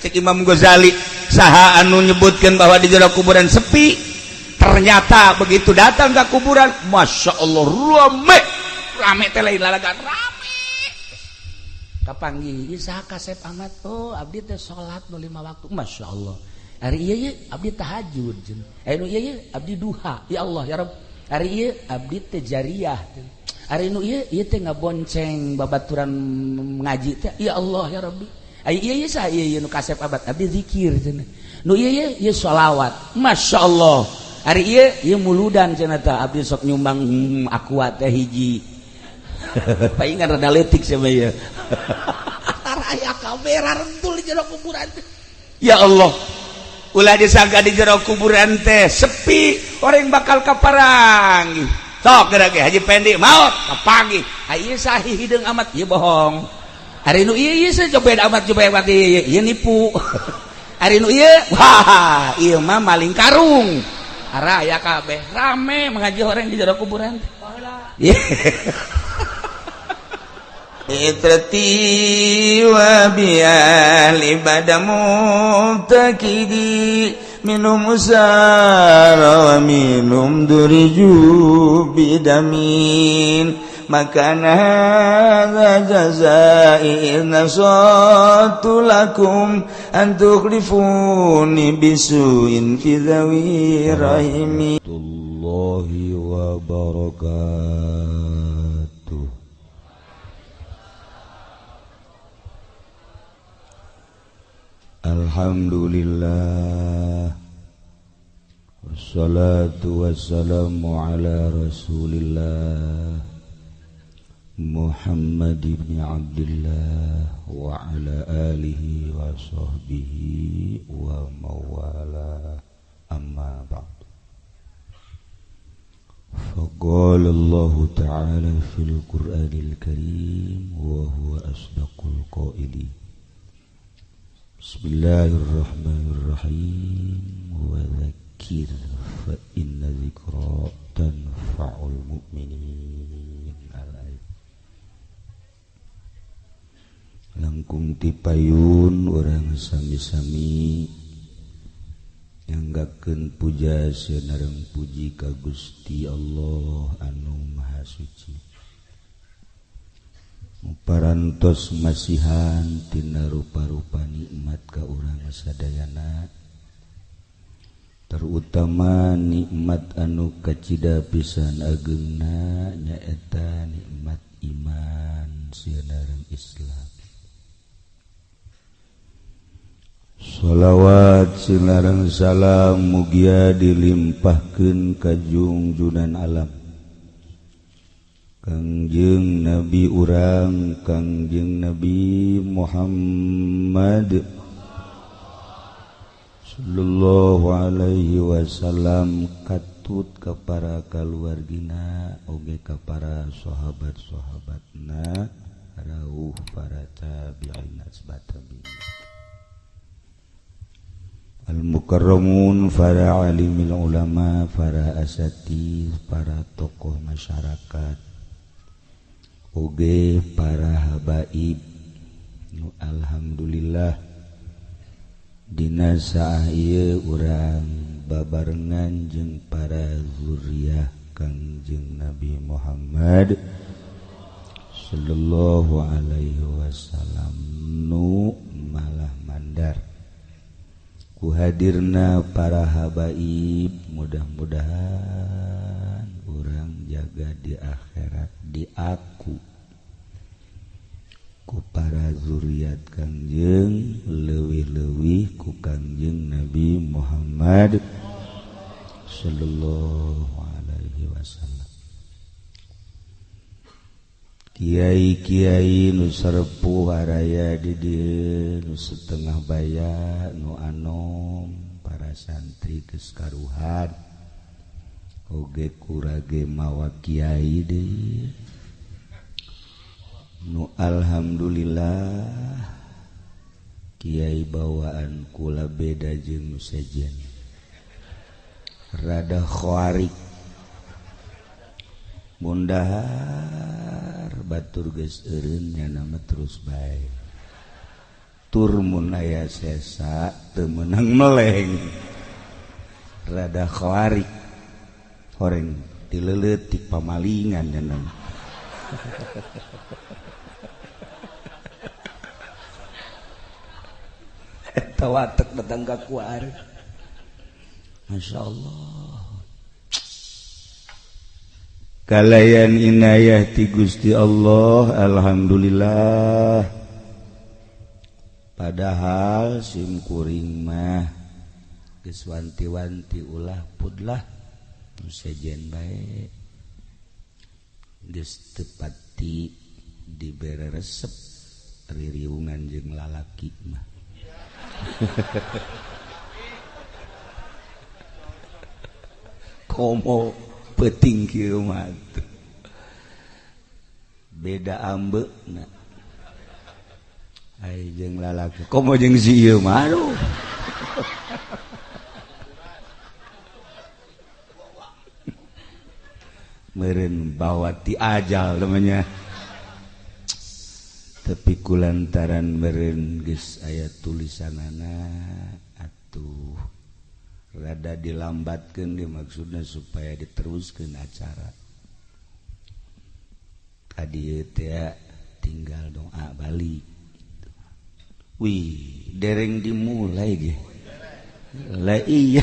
Cek Imam Ghazali, saha anu nyebutkeun bahwa di jero kuburan sepi, ternyata begitu datang ke kuburan, Masya Allah, rame rame teh, lain lalagan, rame. Kapanggih, ieu saha? Kasep amat. Oh, abdi teh salat nu lima waktu. Masya Allah. Ari ieu ye abdi tahajud cenah. Anu ieu ye abdi duha. Ya Allah, ya Rabb. Ari ieu abdi teh jariah. Ari nu ieu, ieu teh ngabonceng babaturan ngaji teh. Ya Allah, ya Rabbi. Ari ieu ye saha ieu ye nu kasep abad? Abdi zikir cenah. Nu ieu ye, ieu sholawat. Masya Allah. Ari ieu, ieu muludan cenah tah, abdi sok nyumbang aqua teh hiji. Paingan rada leutik sama ieu. Aya kamera rentul di jero kuburan teh. Ya Allah. Ulah disangka di jero kuburan teh sepi, orang bakal kaparangi. Sok geura ge Haji Pendi maot kapanggih. Ieu sahi hideung amat, ieu bohong. Ari nu ieu, ieu cobet amat, cobet amat, ieu ieu nipu. Ari nu ieu, wah, ieu mah maling karung. Araya kabeh rame mengaji orang di jero kuburan teh. عترتي وبأهلي بدا مبتكدي منهم سار ومنهم درجوا بدمين ما كان هذا جزائي إذ نصحت لكم أن تخلفوني بسوء في ذوي رحمي. الله وبركاته. Alhamdulillah, wassalatu wassalamu ala rasulillah Muhammad ibn Abdullah wa ala alihi wa sahbihi wa mawala, amma ba'd. Faqala Allah ta'ala fil Qur'anil Karim wa huwa asdaqul qailin. Bismillahirrahmanirrahim. Wa dzakir fa inna dzikra tanfa'ul mu'minin. Al-ayat. Langkung tipayun urang sami-sami nyanggakeun puja sareng puji ka Gusti Allah anu Maha Suci. Parantos masihan tina rupa-rupa nikmat ka urang sadayana, terutama nikmat anu kacida pisan ageungna nyaeta nikmat iman sareng Islam. Sholawat sareng salam mugia dilimpahkeun ka junjunan alam Kangjeng Nabi urang, Kangjeng Nabi Muhammad sallallahu alaihi wasallam, katut ka para kaluargina oge ka para sahabat-sahabatna, rauh para tabi'in asbatabi al-mukarramun, para alimil ulama, para asatidz, para tokoh masyarakat oge para habaib. Nu alhamdulillah dina saah ieu urang babarengan jeung para zuriyah Kangjeng Nabi Muhammad sallallahu alaihi wasallam nu malah mandar ku hadirna para habaib. Mudah-mudahan urang jaga di akhirat diaku ku para zuriat Kangjeng, leuwih-leuwih ku Kangjeng Nabi Muhammad sallallahu alaihi wasallam. Kiai-kiai nu sarepuh araya di dieu, nu setengah baya, nu anom, para santri geus karuhan oge kurage mawa kiai deui. Nu alhamdulillah kiai bawaan kula beda jeung nu sejen, rada khawarik mundahar batur geus eureun nya nama terus bae. Tur mun aya sesa teu meunang meleng, rada khawarik horeng dileuletik pamalingan cenah. Eta watek datang ka kuari. Masya Allah. Kalayan inayah ti Gusti Allah, alhamdulillah. Padahal sim kuring mah geus wanti-wanti ulah pudlah nu sejen bae. Geus teu pati dibere resep ririungan jeung lalaki mah. Komo peuting kieu mah beda ambeuna ai jeung lalaki komo jeung si ieu mah aduh. Meureun bawa ti ajal namanya, tapi kulantaran meureun geus aya tulisanana atuh rada dilambatkeun ge maksudna supaya diteruskeun acara. Tadi teh tinggal doa balik. Wih, dereng dimulai ge. Lah iya.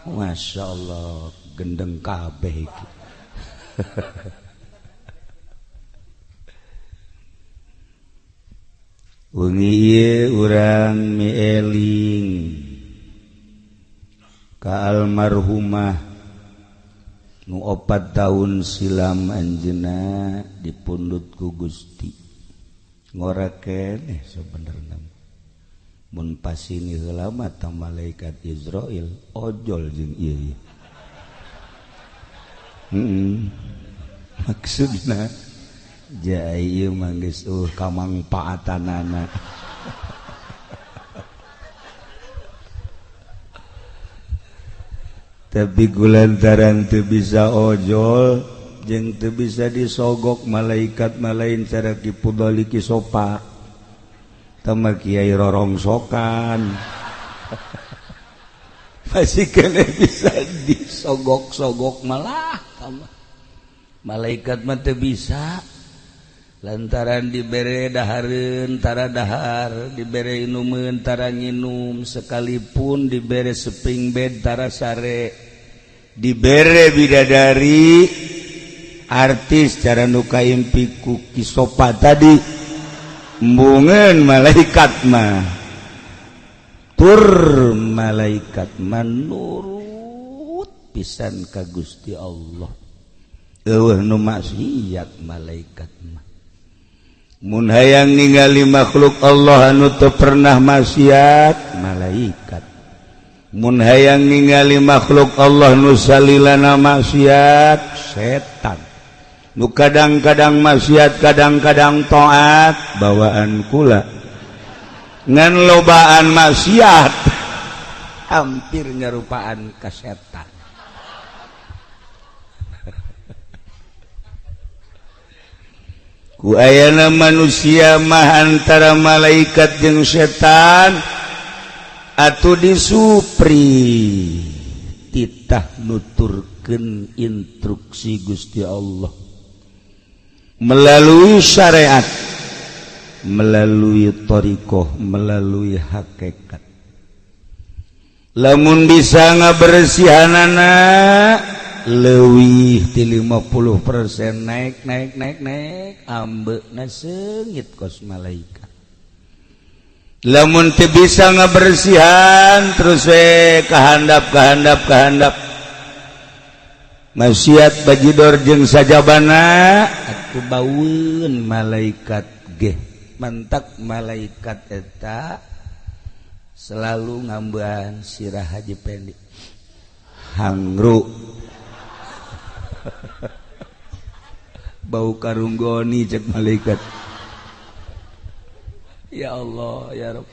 Masya Allah, gendeng kabeh iki. Wengi ieu urang mieling ka almarhumah nu 4 tahun silam anjeunna dipundhut ku Gusti. Ngora keneh sabenerna. Mun pasini heula mah ta malaikat Izrail ojol jeung ieu. Maksudna ja ieu mah geus kamangpaatanana. Tapi kulantaran teu bisa ojol jeung teu bisa disogok malaikat malain cara kipudoli kisopa tama kiai rorongsokan. Masih kena bisa disogok-sogok malah tama malaikat mah teu bisa lantaran dibere dahareun tara dahar, dibere inumeun tara nginum, sekalipun dibere seping bed tara sare, dibere bidadari artis cara nu kaimpi ku kisopa tadi embungeun malaikat mah. Tur malaikat manurut pisan ka Gusti Allah. Eueuh nu maksiat malaikat mah. Mun hayang ningali makhluk Allah anu teu pernah maksiat malaikat. Mun hayang ningali makhluk Allah nu salilana maksiat setan. Nu kadang-kadang maksiat kadang-kadang taat bawaan kula. Ngan lobaan maksiat hampir nyarupaan ka setan. Ku ayana manusia mah antara malaikat jeung setan atuh disupri titah nuturkeun instruksi Gusti Allah melalui syariat, melalui thariqah, melalui hakikat. Lamun bisa ngabersihanana leuwih ti 50% naik naik naik naik ambeuna seungit kos malaikat. Lamun teu bisa ngabersihan terus we kahandap kahandap kahandap maksiat bajidor jeung sajabana atuh baueun malaikat ge. Mantak malaikat eta selalu ngambean sirah Haji Pendi hangru bau karunggoni cek malaikat. Ya Allah ya Rabb.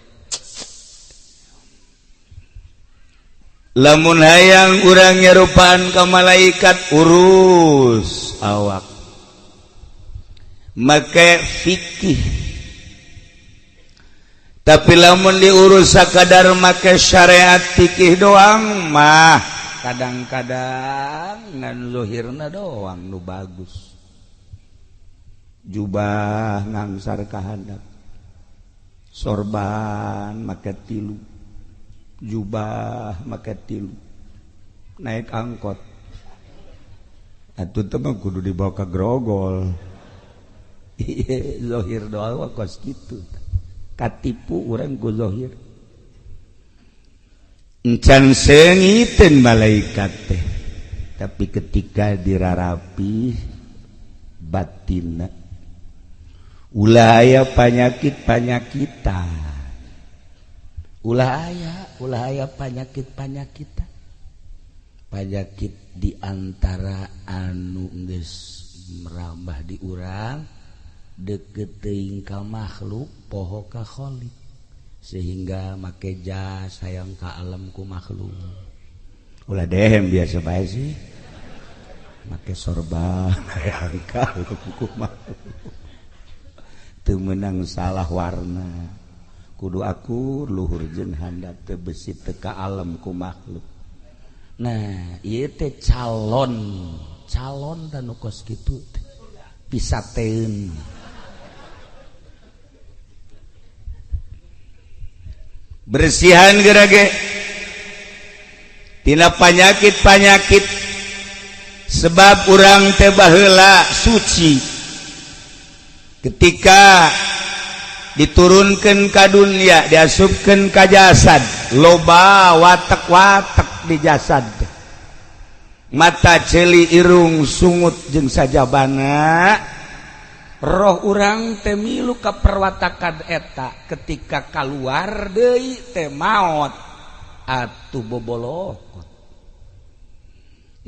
Lamun hayang urang nyarupaan ka malaikat urus awak make fikih. Tapi lamun diurus sakadar make syariat fikih doang mah, kadang-kadang ngan zohirna doang nu bagus, jubah ngangsar ka handap, sorban make tilu, jubah make tilu, naik angkot atuh teh mah kudu dibawa ke Grogol. Iya, zohir doang kos kitu, katipu urang ku zohir. Encan seungiteun malaikat teh, tapi ketika dirarapi batinna, ulah aya panyakit-panyakitan, ulah aya panyakit-panyakitan. Panyakit di antara anu geus merambah di urang, deket teuing ka makhluk, poho ka Khalik, sehingga make jas hayang ka alam ku makhluk. Ulah dehem, biasa bae sih. Make sorban hayang ka alam ku makhluk, teu meunang salah warna, kudu akur luhur jeung handap teu besi teu ka alam ku makhluk. Nah, ieu teh calon calon dan nu kos kitu teh pisateun. Bersihan gerage tina panyakit-panyakit, sebab urang teh baheula suci. Ketika diturunkan ka dunia, diasupkeun ka jasad, loba watek-watek di jasad teh, mata, ceuli, irung, sungut jeung sajabana. Roh urang teh milu ka perwatakan eta. Ketika keluar deui teh maot atuh bobolokot.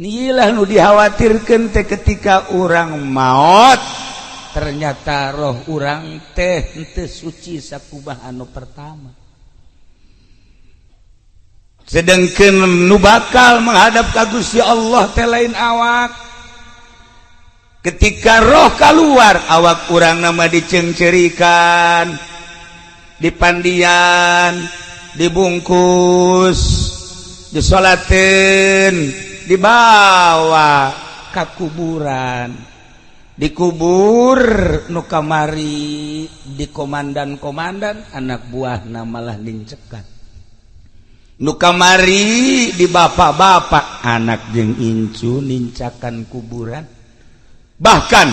Inilah nu dikhawatirkan teh, ketika urang maot ternyata roh urang teh henteu suci sakumaha anu pertama. Sedangkan nu bakal menghadap ka Gusti Allah teh lain awak. Ketika roh keluar, awak urang nama dicengcerikan, dipandian, dibungkus, disolatin, dibawa ke kuburan, dikubur. Nu kamari di komandan-komandan, anak buah malah nincekan. Nu kamari di bapak-bapak, anak jeung incu nincakan kuburan. Bahkan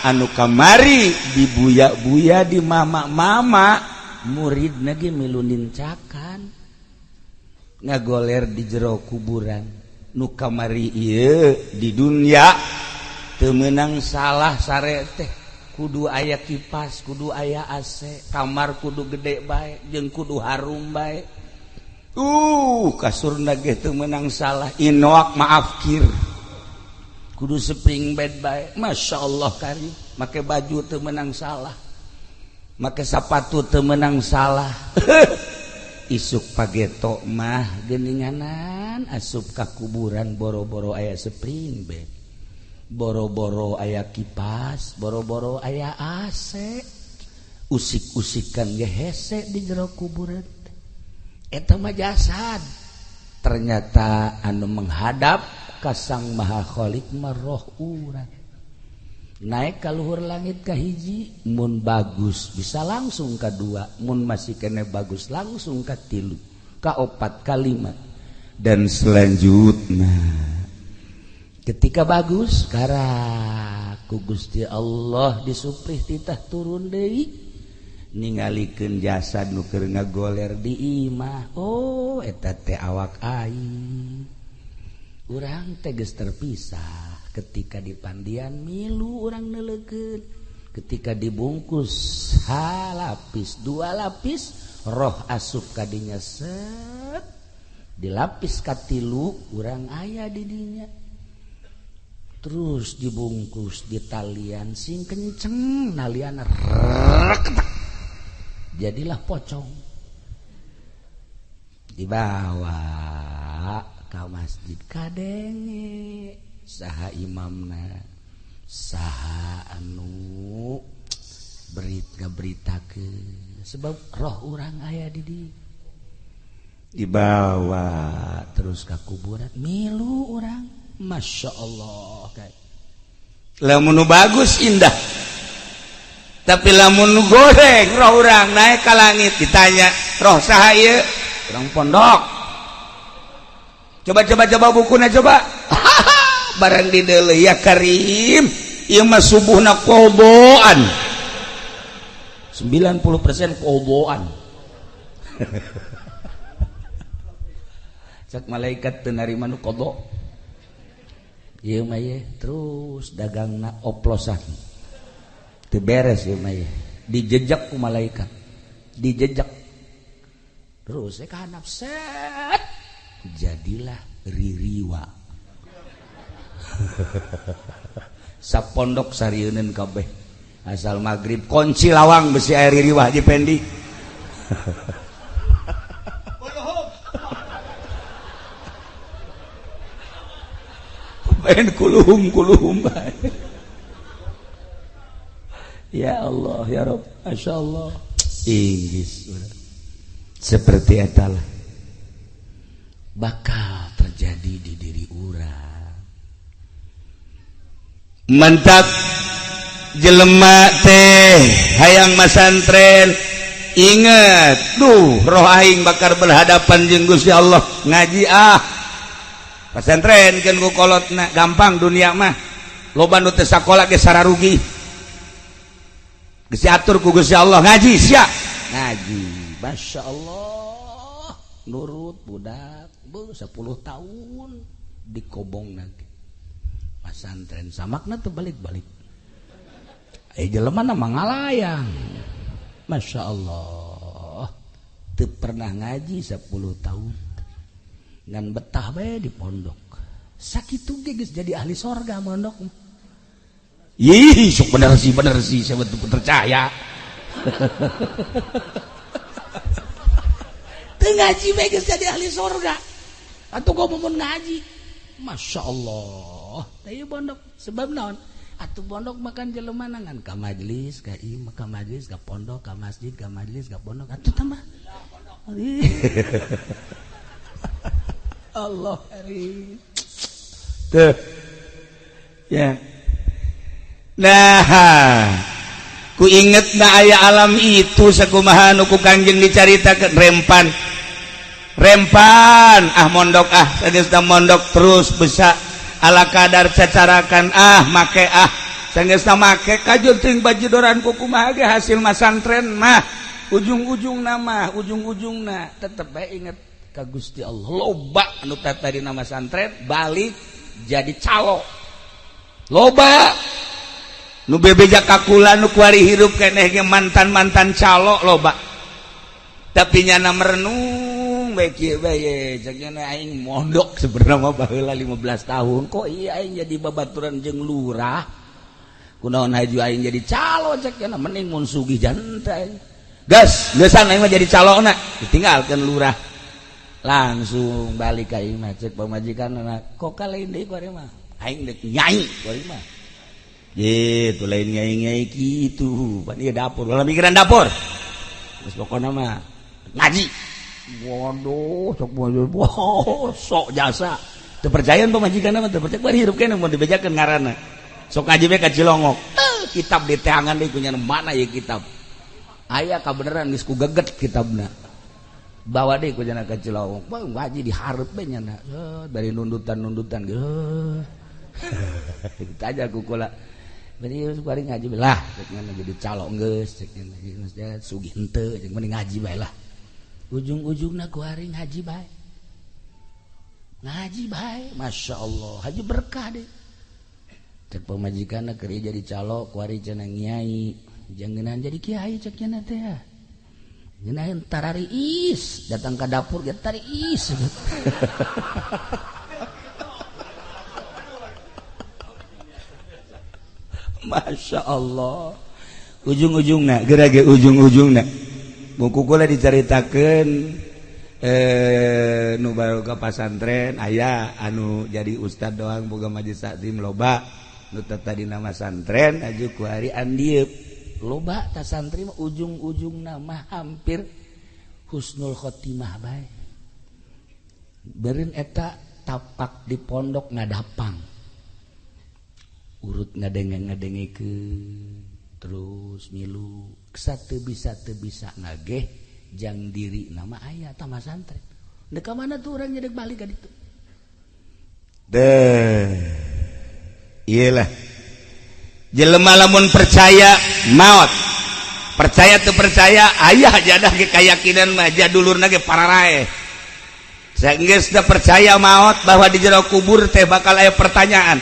anu kamari dibuya-buya di mama-mama, murid lagi milu nincakan, ngagoler di jero kuburan. Nu kamari ieu di dunia teu meunang salah sare teh kudu aya kipas, kudu aya AC, kamar kudu gede bae jeung kudu harum bae. Kasurna ge teu meunang salah inoak maaf kir, kudu spring bed bae. Masya Allah kari make baju teu meunang salah, make sapatu teu meunang salah. Isuk pageto mah geninganan asup ka kuburan, boro-boro aya spring bed, boro-boro aya kipas, boro-boro aya AC, usik-usikan ge hese di jero kuburan. Eta mah jasad. Ternyata anu menghadap ka Sang Maha Khalik mah roh urang. Naik ka luhur langit ka hiji, mun bagus bisa langsung ka dua, mun masih kene bagus langsung ka tilu, ka opat, ka lima, dan selanjutnya. Ketika bagus karak ku Gusti Allah disuprih titah turun deui, ningalikeun jasad nu keur ngagoler di imah. Oh, eta teh awak aing. Urang teh geus terpisah. Ketika dipandian milu urang neuleukeun, ketika dibungkus ha lapis dua lapis, roh asup kadinya, set dilapis katilu, urang aya di dinya. Terus dibungkus di talian sing kenceng, nalian reketak, jadilah pocong, dibawa ke masjid. Kadenge saha imamna, saha anu Berit ngaberitakeun sebab roh urang aya di dieu. Dibawa terus ka kuburan milu urang. Masya Allah kayak lamun nu bagus indah, tapi lamun nu goreng roh urang naik ka langit ditanya roh saha ieu? Urang pondok. Coba coba coba bukuna coba. Barang dideuleu ya Karim, ieu mah subuhna koboan. 90% koboan. Cak malaikat teu narima nu qada. Ieu mah ye terus dagangna oplosan. Teu beres ieu mah ye. Dijejak ku malaikat. Dijejak. Terus ka handap set. Jadilah ririwa. Sapondok sarieuneun kabeh. Asal magrib kunci lawang besi air ririwa Haji Pendi. Main kuluhum kuluhum bae. Ya Allah ya Rabb, Masya Allah. Inggris seperti etalah bakal terjadi di diri urang. Mantap jelema teh hayang masantren inget duh roh aing bakal berhadapan jeung Gusti Allah ngaji ah pesantren kan ku kolotna gampang dunia mah loba nu teu sakola ge sararugi geus diatur ku Gusti Allah ngaji sia ngaji. Masya Allah nurut budak 10 tahun dikobong lagi pesantren samakna teu balik-balik jelema na mangalayang. Masya Allah teu pernah ngaji 10 tahun ngan betah bae di pondok. Sakitu ge geus jadi ahli sorga mondok. Ih, sok bener sih saya betul percaya. Teu ngaji bae geus jadi ahli sorga. Atuh gua mun ngaji. Masya Allah. Teh pondok sebab naon? Atuh pondok makan jelema ngan ka majelis, ka imah, ka majelis, ka pondok, ka masjid, ka majelis, ka pondok. Atuh tambah. Allah karim. Tuh. Ya. Nah, ku inget na aya alam itu sakumaha nu ku Kangjeng dicaritakeun rempan. Rempan ah mondok ah sageus mondok terus bisa ala kadar cacarakan ah make ah sageus make kajur teuing bajidoran ku kumaha ge hasil masantren mah ujung-ujungna mah ujung-ujungna tetep bae inget ka Gusti Allah. Loba anu tadi nama santren balik jadi calo. Loba nu bebeja kakula nu kuari hirup keneh ge mantan-mantan calo loba. Tapi nyana merenung bae kieu bae cek nyana aing mondok sebenarnya mah baheula 15 tahun kok iya aing jadi babaturan jeung lurah. Kunaon haju aing jadi calo cek nyana mending mun sugih janta aing. Gas, geusan aing mah jadi calona ditinggalkeun lurah. Langsung balik ka imah cek pamajikan kok ka lain deui kuari mah aing deuk nyai kuari mah gitu lain nyai-nyai kitu pan ieu dapur ulah mikiran dapur geus pokona mah ngaji waduh sok bodoh sok jasa teu percayaan pamajikan mah teu percaya kuari hirup keneh mun dibejakeun ngaranna sok ngaji we ka Cilongok kitab di teangan deui kunyana mana ieu kitab aya kabeneran geus ku geget kitabna bawa deh ku jana ka Cilawong ngaji dihareup bae nyana dari nundutan-nundutan gitu. Kita aja ku kula bari bari ngaji lah cek nyana jadi calo geus cek nyana geus sugih henteu jeung mending ngaji bae lah ujung-ujungna ku hari ngaji bae ngaji bae Masya Allah haji berkah deh cek pamajikanna keur jadi calo ku hari cenah nyai jangenan jadi kiai cek nyana teh ngenahin tarariis datang ke dapur dia tariis. Masya Allah ujung-ujungna gerage ujung-ujungna buku kula dicaritakeun nu baru ka pasantren aya anu jadi ustad doang boga majelis taklim loba nu tadi nama santren aju ku hari andieup Loba ta santri mah ujung-ujungna mah hampir husnul khotimah bae. Beureun eta tapak di pondok ngadapang. Urut ngadenge-ngadengekeun terus milu satu bisa teu bisa ngageh jang diri nama aya tah santri. Dek ka mana tuh urang nyedek balik ka ditu. Deh. Iyalah. Jelema lamun percaya maot. Percaya teu percaya aya jadah ge kayakinan mah jadulurna ge pararae. Saenggeus da percaya maot bahwa di jero kubur teh bakal aya pertanyaan.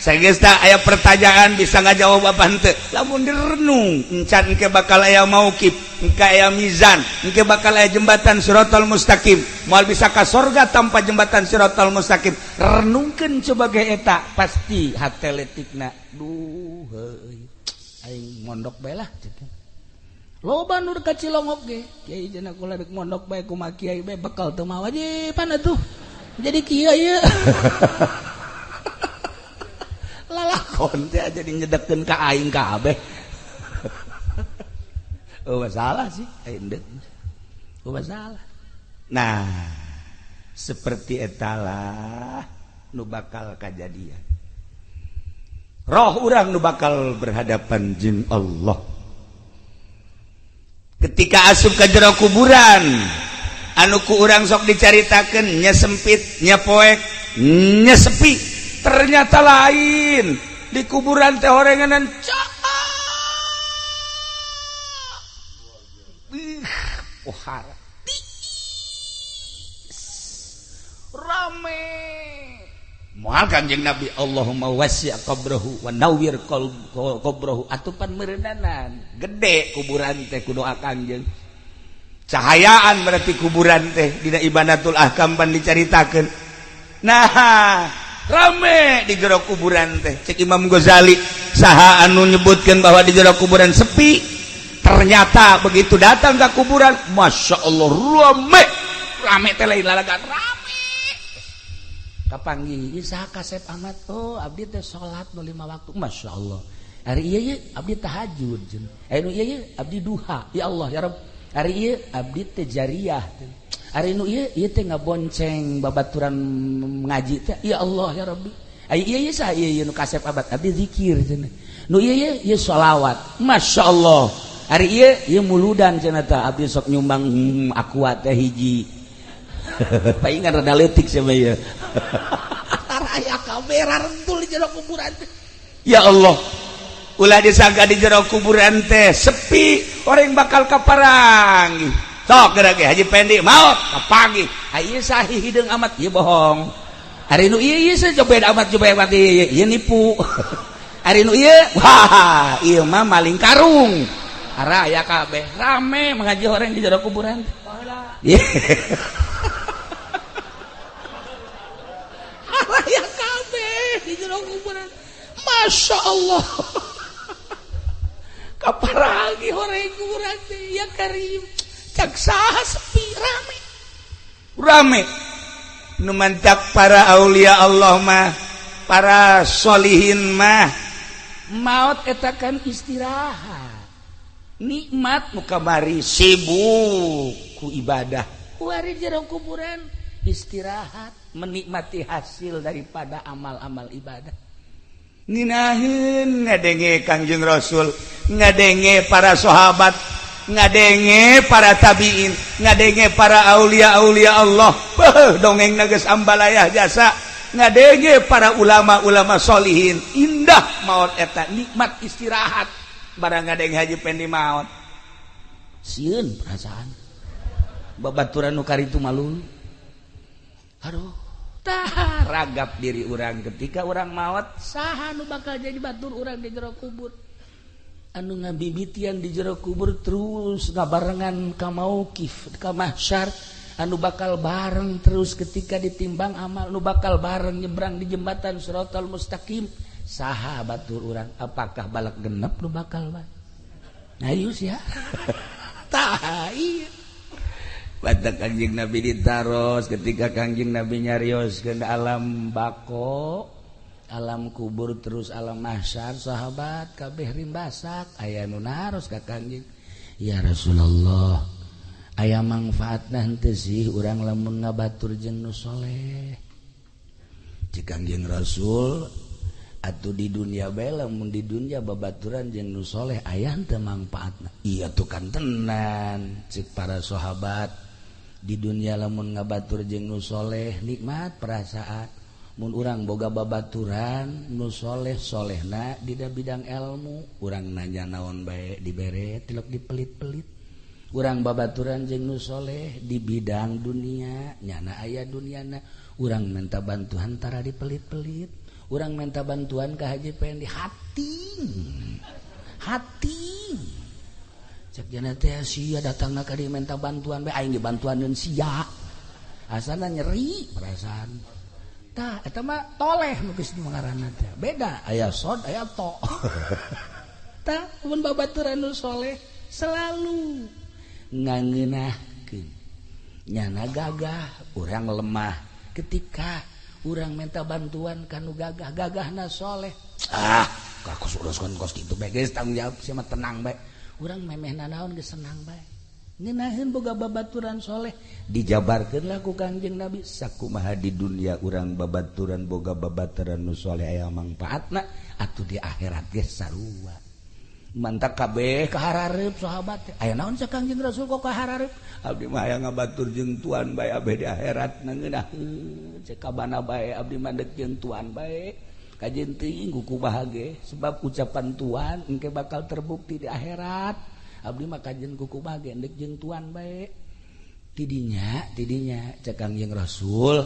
Saenggeus da aya pertanyaan bisa ngajawab apa henteu. Lamun direnung encan engke bakal aya mauqif, engke aya mizan, engke bakal aya jembatan siratal mustaqim. Moal bisa ka sorga tanpa jembatan siratal mustaqim. Renungkeun coba ge eta pasti hate letikna. Duh heuy. Aing mondok bae lah cenah. Loba nu ka Cilongok ge, kiai cenah kula dek mondok bae kumaha kiai bae bekal teu mawa je pan atuh. Jadi kieu ieu. Lalakon teh jadi nyedekkeun ka aing kabeh. Oh masalah sih, aing deuk. Oh masalah. Nah, seperti etalah nu bakal kajadian. Roh urang nu bakal berhadapan jeung Allah. Ketika asup ka jero kuburan, anu ku urang sok dicaritakeun nya sempit, nya poek, nya sepi, ternyata lain. Di kuburan teh horenganan cak. Pohara. Rame. Moal Kanjeng Nabi Allahumma wasi' qabrahu wa nawwir qabrahu atupan meureunana gede kuburan teh ku doa Kanjeng. Cahayaan berarti kuburan teh dina Ibanatul Ahkam pan dicaritakeun. Nah, rame di jero kuburan teh. Cek Imam Ghazali saha anu nyebutkeun bahwa di jero kuburan sepi, ternyata begitu datang ke kuburan, Masya Allah rame. Rame teh lain lalagan rame. Kapanggih saha kasep amat, oh abdi teh salat nu 5 waktu, Masya Allah. Ari ieu ye abdi tahajud cenah. Ari nu ieu ye abdi duha, ya Allah ya Rabb. Ari ieu abdi teh jariyah. Ari nu ieu ieu teh ngabonceng babaturan ngaji teh, ya Allah ya Rabbi. Ari ieu ye saha ieu ye nu kasep amat, abdi zikir cenah. Nu ieu ye ieu sholawat, Masya Allah. Ari ieu ieu muludan cenah tah abdi sok nyumbang aqua teh hiji. Paingan rada leutik sama ieu. Aya kamera rentul di jero kuburan teh. Ya Allah, ulah disangka di jero kuburan teh sepi, orang bakal kaparangi. Sok geura ge Haji Pendi maot kapanggih. Ieu sahih hideung amat, ieu bohong. Ari nu ieu ieu sejobed amat jobed amat ieu, ieu nipu. Ari nu ieu, wah, ieu mah maling karung. Araya kabeh rame mengaji orang di jero kuburan. Araya kabeh di jero kuburan. Masya Allah. Kaparagi orang kuburan teh ya karim. Cak saha sepi rame. Rame. Nu mantak para aulia Allah mah, para solihin mah maot eta kan istirahat. Nikmat nu kamari sibuk ku ibadah. Wari jero kuburan istirahat, menikmati hasil daripada amal-amal ibadah. Nginaheun ngadenge Kangjeng Rasul, ngadenge para sahabat, ngadenge para tabiin, ngadenge para aulia-aulia Allah. Beuh, dongeng geus ambalayah jasa. Ngadenge para ulama-ulama solihin. Indah maot eta, nikmat istirahat. Barang ngadenge Haji Pendi maot. Sieun perasaan. Babaturan nu karitu malu. Aduh, tah ragap diri urang ketika urang maot, saha nu bakal jadi batur urang di jero kubur. Anu ngabibitian di jero kubur terus ngabarengan ka mauqif, ka mahsyar, anu bakal bareng terus ketika ditimbang amal, nu bakal bareng nyebrang di jembatan Siratal Mustaqim. Saha batur urang, apakah balak genep nu bakal bae? Ayo sia. Tah ieu. Batak Kangjeng Nabi ditaros ketika Kangjeng Nabi nyarios ke alam bako, Alam kubur terus alam mahsyar sahabat kabeh rimbasak aya nu naros ka Kangjeng. Ya Rasulullah, aya mangfaatna henteu sih urang lamun ngabatur jeung nu soleh? Cek Kangjeng Rasul, atuh di dunia bae, lamun di dunia babaturan jeung nu soleh aya henteu mangfaatna? Iya tuh kan tenan, cek para sahabat, di dunia lamun ngabatur jeung nu soleh nikmat perasaan. Mun urang boga babaturan nu soleh, solehna di bidang ilmu, urang nanya naon bae dibere, tilok dipelit-pelit. Urang babaturan jeung nu soleh di bidang dunia, nyana aya duniana, urang minta bantuan tara dipelit-pelit. Urang minta bantuan ka Haji Pendi hati hati cek jana teh sia datangna ka dieu minta bantuan bae, aing dibantuaneun sia, asana nyeri perasaan. Tah eta mah toleh nu geus ngaranna teh beda, aya sod aya to. Tah mun babaturan nu soleh selalu ngangeunahkeun, nyana gagah, urang lemah. Ketika urang minta bantuan kanu gagah, gagahna soleh, ah kakus uruskeun kos kitu bae geus tanggung jawab sia mah, tenang bae. Urang memeh nanaon geus senang bae. Ngeunaheun boga babaturan soleh. Dijabarkeun lah ku Kangjeng Nabi sakumaha di dunia urang babaturan boga babaturan nu soleh aya mangfaatna, atuh di akhirat ge sarua. Mantak kabeh kaharareup sahabat teh. Aya naon cek Kangjeng Rasul kok kaharareup? Abdi mah hayang ngabatur jeung tuan bae abeh di akhirat ngeunahkeun. Cek kabana bae abdi mah deuk jeung tuan bae. Kajeun teuing ku bahagia sebab ucapan tuan engke bakal terbukti di akhirat. Abdi mah kajeun ku bahagia deuk jeung tuan bae. Tidinya tidinya cek Kangjeng Rasul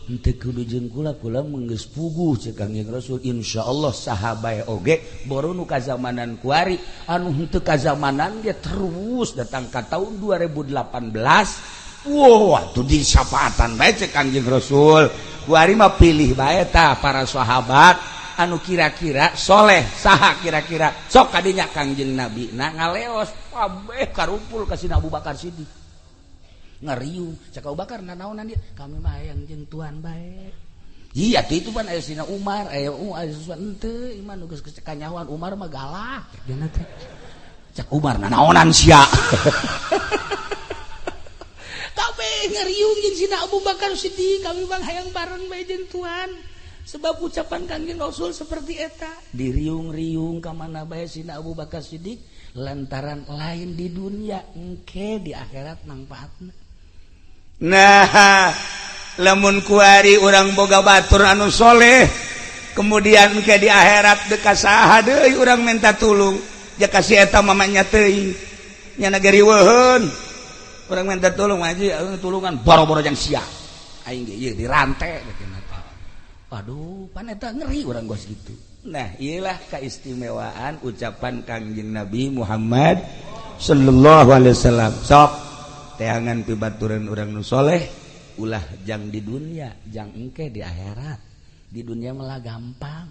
henteu kudu jeung kula, kula geus puguh cek Kangjeng Rasul, insyaallah saha bae oge boru nu kazamanan kuari anu henteu kazamanan ge terus datang ka tahun 2018. Wow, atuh disapaatan bae cek Kangjeng Rasul kuari mah pilih bae tah para sahabat anu kira-kira soleh saha kira-kira sok kadinya. Kangjeng Nabi na ngaleos kabeh karumpul ka Sina Abu Bakar Siddiq ngariung. Cek Abu Bakar, nanaonan dia? Kami mah hayang jeung tuan bae. Iya tuh itu pan aya Sina Umar, aya aya henteu iman nu geus kanyahoan Umar mah galak cek dina teh. Cek Umar, nanaonan sia? Kabeh ngariung jeung Sina Abu Bakar Siddiq, kami bang hayang bareng bae jeung tuan sebab ucapan Kangjeng Rasul seperti eta. Diriung-riung ka mana bae Sina Abu Bakar Siddiq lantaran lain di dunia engke di akhirat mangfaatna. Nah, lamun kuari urang boga batur anu soleh, kemudian ke di akhirat deka saha deui urang minta tulung? Ja kasih eta mamanya teuing nya gariweuheun urang minta tulung, aja tulungan boro-boro jang sia, aing ge ieu dirante. Waduh, pan eta ngeri urang gos gitu. Nah, iyalah keistimewaan ucapan Kangjeng Nabi Muhammad sallallahu alaihi wasallam. Sok teangan pibaturan urang nu soleh, ulah jang di dunia, jang engke di akhirat. Di dunia malah gampang,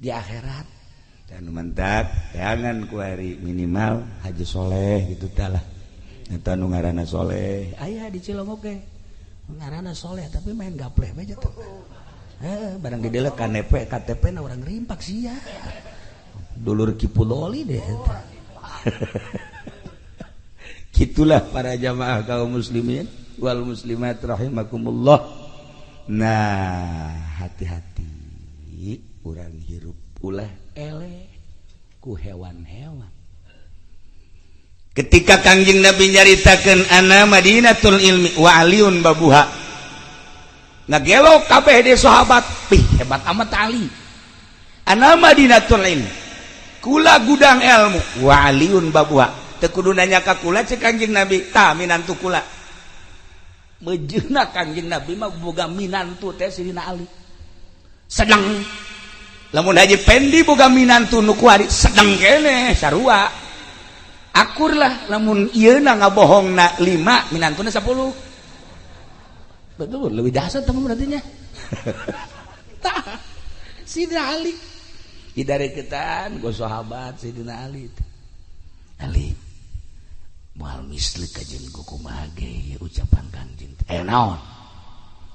di akhirat dan mantap teangan kuari minimal haji soleh gitu talah. Eta nu ngaranna soleh. Aya di Cilongok ge ngaranna soleh tapi main gapleh bae teh. Barang didelek KTP KTP na urang rimpak sia. Dulur Kipudoli deh eta. Gitulah para jamaah kaum muslimin wal muslimat rahimakumullah. Nah, hati-hati urang hirup ulah eleh ku hewan-hewan. Ketika Kangjeng Nabi nyaritakeun ana Madinatul ilmi wa aliun babuha, ngagelo kabeh de sahabat, pih hebat amat Ali. Ana Madinatul ilmi, kula gudang ilmu, wa aliun babuha. Teu kudu nanya ka kula cek Kangjeng Nabi, tah minantu kula. Mejeuna Kangjeng Nabi mah boga minantu teh Sidina Ali. Sedang lamun Haji Pendi boga minantu nu kuari sedang keneh sarua. Akur lah lamun ieu na ngabohongna 5 minantuna 10. Betul, lebih dahsyat teman berarti nya. Tah Sidina Ali didareketan go sahabat Sidina Ali. Ali moal misli kajeun ku kumaha ge ucapan Kangjeng. Eh naon?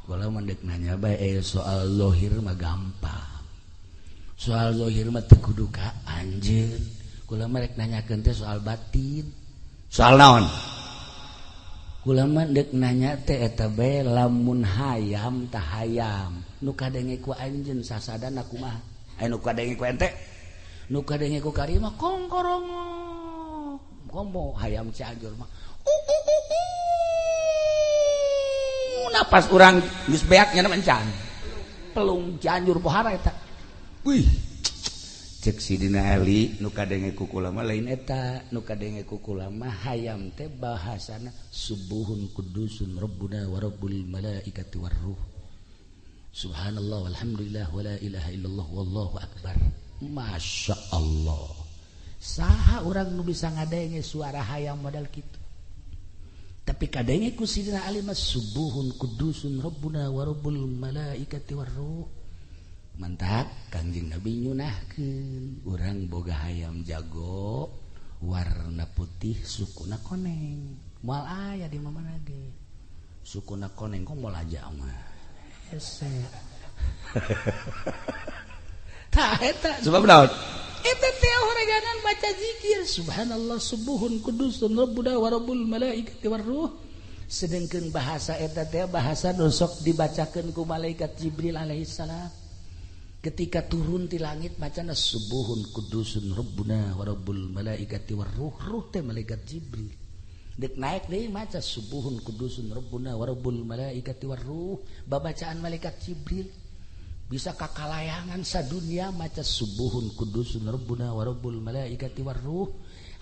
Kula mah deuk nanya bae soal lohir mah gampang. Soal zahir mah teu kudu ka anjeun. Kula mah rek nanyakeun teh soal batin. Soal naon? Kula mah deuk nanya teh eta bae lamun hayam tah hayam. Nu kadenge ku anjeun sasadana kumaha? Aya nu kadenge ku ente? Nu kadenge ku karima kongkorongok. Komo hayam Cianjur mah. Napas urang geus beak nya encan. Pelung Cianjur pohara eta. Wih. Cek Sidina Ali nu kadenge ku kula mah lain eta, nu kadenge ku kula mah hayam teh bahasana subuhun kudusun rabbuna wa rabbul malaikati warruh. Subhanallah walhamdulillah wala ilaha illallah wallahu akbar. Masya Allah. Saha urang nu bisa ngadenge suara hayam modal kitu. Tapi kadenge ku Sidina Ali mah subuhun kudusun rabbuna wa rabbul malaikati warruh. Mantap Kangjeng Nabi nyunahkeun urang boga hayam jago warna putih sukuna koneng. Moal aya di mana ge. Sukuna koneng kok moal aja mah. Hese. Tah eta sebab naon? Eta teh horeganan baca zikir subhanallah subuhun kudusun rabbuna wa rabbul malaikati warruh. Sedengkeun bahasa eta teh bahasa nu sok dibacakeun ku malaikat Jibril alaihissalam. Ketika turun di langit bacana subuhun kudusun rabbuna wa rabbul malaikati warruh, ruh teh malaikat Jibril. Dek naik deui maca subuhun kudusun rabbuna wa rabbul malaikati warruh, babacaan malaikat Jibril. Bisa kakalayangan sadunia maca subuhun kudusun rabbuna wa rabbul malaikati warruh.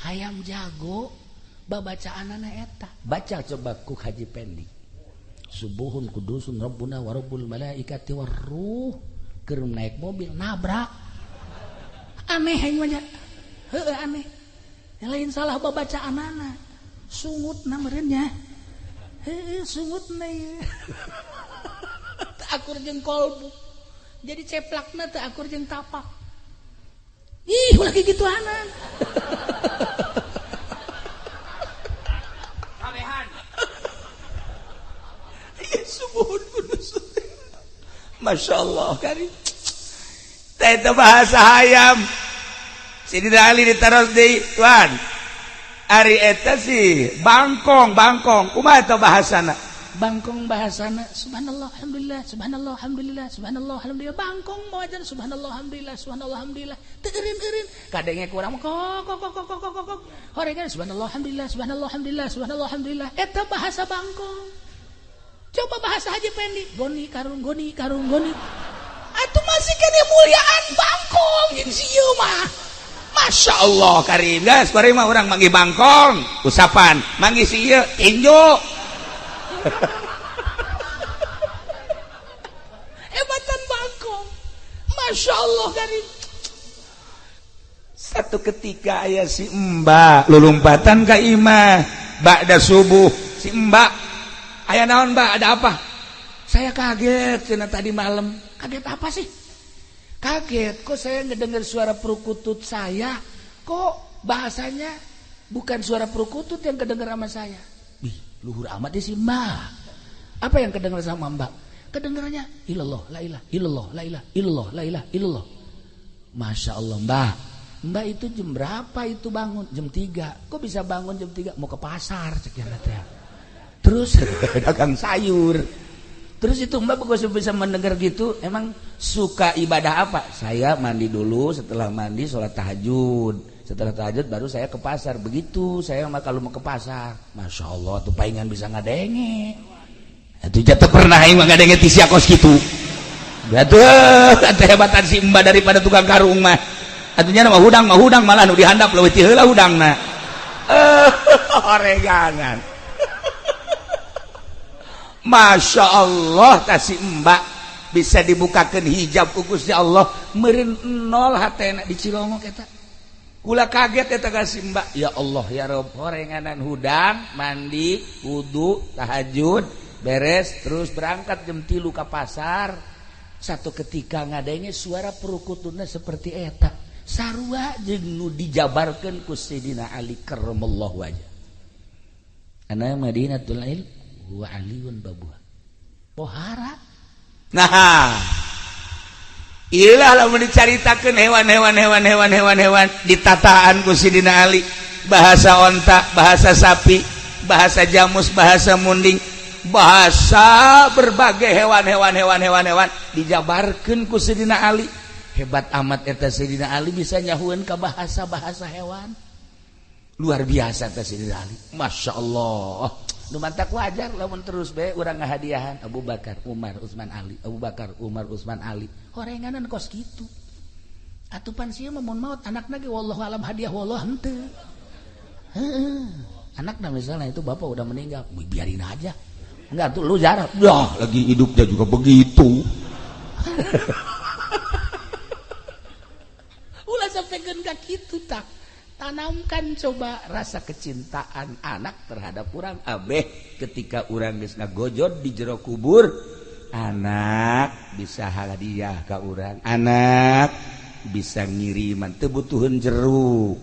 Hayam jago babacaanana eta. Baca coba ku Haji Pendi. Subuhun kudusun rabbuna wa rabbul malaikati warruh. Keur naik mobil nabrak. Aneh aing mah nya. Heueuh aneh. Lain salah babacaanana. Sungutna meureun nya. Heueuh sungutna ieu. Teu akur jeung kolbu. Jadi ceplakna teu akur jeung tapak. Ih, ulah kikituanan. Kabehan. Ieu subuhun kudus. Masya Allah kari. Itu bahasa hayam. Sidina Ali ditaros deui, tuan. Ari eta sih bangkong, bangkong. Kumaha eta bahasana? Bangkong bahasana subhanallah alhamdulillah subhanallah alhamdulillah subhanallah alhamdulillah. Bangkong mau aja subhanallah alhamdulillah subhanallah alhamdulillah. Teu eureun-eureun. Kadenge kurang kok kok kok kok kok kok. Horegan subhanallah alhamdulillah subhanallah alhamdulillah subhanallah alhamdulillah. Eta bahasa bangkong. Coba bahasa Haji Pendi, goni karung goni karung goni. Atuh masih kene muliaan bangkong jeung si ieu mah. Masya Allah karim guys, karim mah urang manggih bangkong, usapan, manggih si ieu tinju. Hebatan bangkong. Masya Allah karim. Satu ketika aya si Mbak lulumpatan ka imah ba'da subuh, si Mbak aya naon Mbak, ada apa? Saya kaget cenah tadi malam. Kaget apa sih? Kaget kok saya ngedengar suara perkutut saya, kok bahasanya bukan suara perkutut yang kedengar sama saya. Wih, luhur amat ya si Mbak. Apa yang kedengar sama Mbak? Kedengarannya ilallah la ilah illallah la ilah illallah la ilah illallah. Masya Allah Mbak. Mbak itu jam berapa itu bangun? Jam 3. Kok bisa bangun jam 3? Mau ke pasar cek ya teh. Terus dagang sayur. Terus itu Mbak kok bisa mendengar gitu? Emang suka ibadah apa? Saya mandi dulu, setelah mandi sholat tahajud. Setelah tahajud baru saya ke pasar. Begitu saya mah kalau mau ke pasar. Masya Allah tuh palingan bisa ngadenge. Itu jatuh pernah aing mah ngadenge ti sia kos kitu. Atuh hebatan si Mbak daripada tukang karung mah. Atunya mah hudang malah nu dihandap leuwih ti heula hudangna. Oreganan. Masya Allah kasih Mbak bisa dibukakan hijab ku Gusti Allah meureun nol hatena di Cilongok eta. Kula kaget eta kasih Mbak. Ya Allah ya Rob, horenganan hudang, mandi, wudu, tahajud, beres terus berangkat jam 3 ka pasar. Satu ketika ngadenge suara perukutuna seperti eta. Sarua jeung nu dijabarkeun ku Sayyidina Ali karramallahu wajah. Ana Madinatul Ilm wa aliyun babuha. Pohara. Nah, Ilah lamun dicaritakeun hewan-hewan hewan-hewan hewan-hewan ditataan ku Sidina Ali, bahasa onta, bahasa sapi, bahasa jamus, bahasa munding, bahasa berbagai hewan-hewan hewan-hewan hewan dijabarkeun ku Sidina Ali. Hebat amat eta Sidina Ali bisa nyahueun ka bahasa-bahasa hewan. Luar biasa eta Sidina Ali. Masya Allah. Nu mantak wajar lamun terus bae urang ngahadiahan Abu Bakar, Umar, Utsman, Ali, Abu Bakar, Umar, Utsman, Ali. Horenganan kos kitu. Atupan sieun mah mun maot anakna ge wallahu alam hadiah wallah henteu. Heeh. Anakna misalnya itu bapak udah meninggal, biarin aja. Enggak tuh lu jarah. Yah, lagi hidupnya juga begitu. Ulah sampai ka kitu tah. Tanamkan coba rasa kecintaan anak terhadap urang abeh ketika urang geus ngagojod di jero kubur, anak bisa hadiah ka urang, anak bisa ngiriman teu butuheun jeruk